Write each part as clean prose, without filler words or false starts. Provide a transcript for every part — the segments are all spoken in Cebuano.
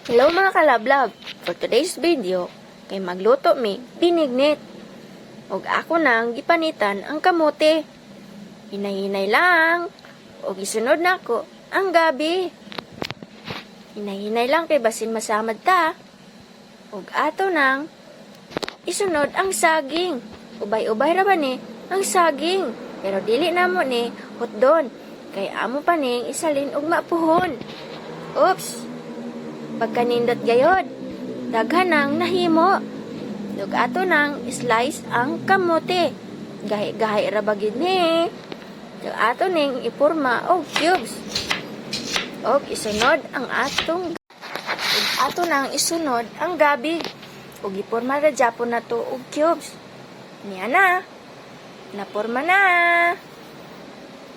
Hello, mga kalablab! For today's video, kay magluto mi binignit. Og ako nang gipanitan ang kamote. Hinay-hinay lang. Og isunod nako ang gabi. Hinay-hinay lang kay basin masamad ta. Og ato nang isunod ang saging. Ubay-ubay ra ba ni ang saging? Pero dili namo ni hutdon. Kay amo pa ning isalin og mapuhon. Oops! Pagkanindot gayod, daghan nang nahimo. Ug ato nang slice ang kamote. Gahi-gahi ra ba gid ni? Ug ato ning ipurma og cubes. Og isunod ang atong ug ato nang isunod ang gabi. Ug ipurma ra japon nato og cubes. Niya na. Napurma na.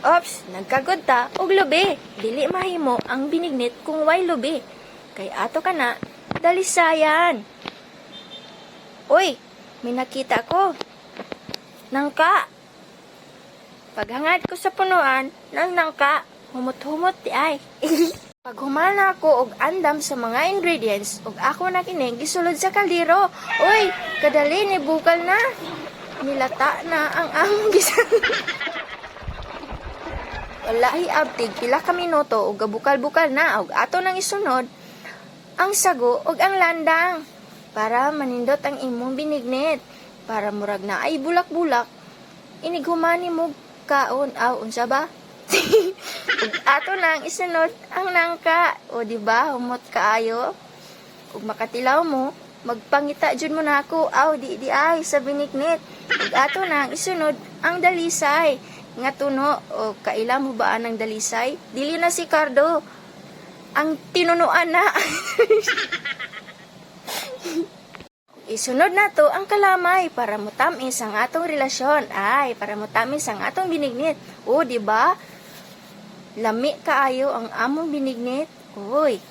Ops, nagkagod ta og lubi. Dili mahimo ang binignit kung way lubi. Kay ato kana dalisayan. Uy, may nakita ko. Nangka. Paghangad ko sa punuan ng nangka, humot-humot di ay. Paghuman ako og andam sa mga ingredients ug ako na kini gisulod sa kaldero. Uy, kadali ni bukal na. Nilata na ang among gisan. Walahi abtig pila ka minuto ug gabukal-bukal na ug ato nang isunod ang sago ug ang landang para manindot ang imong binignit, para murag na ay bulak-bulak inighumani mo kaon. Aw, unsa ba? Ug ato nang isunod ang nangka. O di ba humot kaayo? Ug makatilaw mo, magpangita jud mo nako. Aw, di di ay sa binignit. Ug ato nang isunod ang dalisay nga tuno. O kaila mo ba ang dalisay? Dili na si Cardo ang tinunuan na. Isunod nato ang kalamay para mutamis ang atong relasyon. Ay, para mutamis ang atong binignit. O, di ba? Lami kaayo ang among binignit. Uy,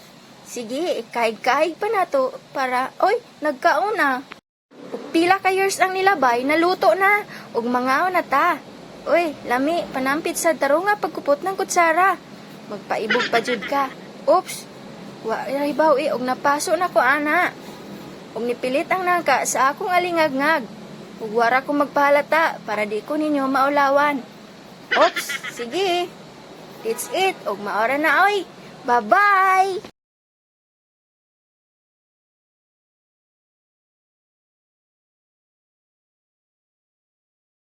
sige, ikahig-kahig pa nato para, oy, nagkaon na. Ug pila ka years ang nilabay, naluto na. Ug mangaon na ta. Uy, lami, panampit sa tarunga pagkupot ng kutsara. Magpaibog pa jud ka. Oops, wa hibaw eh, og napaso na ko ana. Ug nipilit ang nangka sa akong alingagngag. Ug wara ko magpahalata para di ko ninyo maulawan. Oops, sige. That's it. Ug maora na oy. Bye-bye!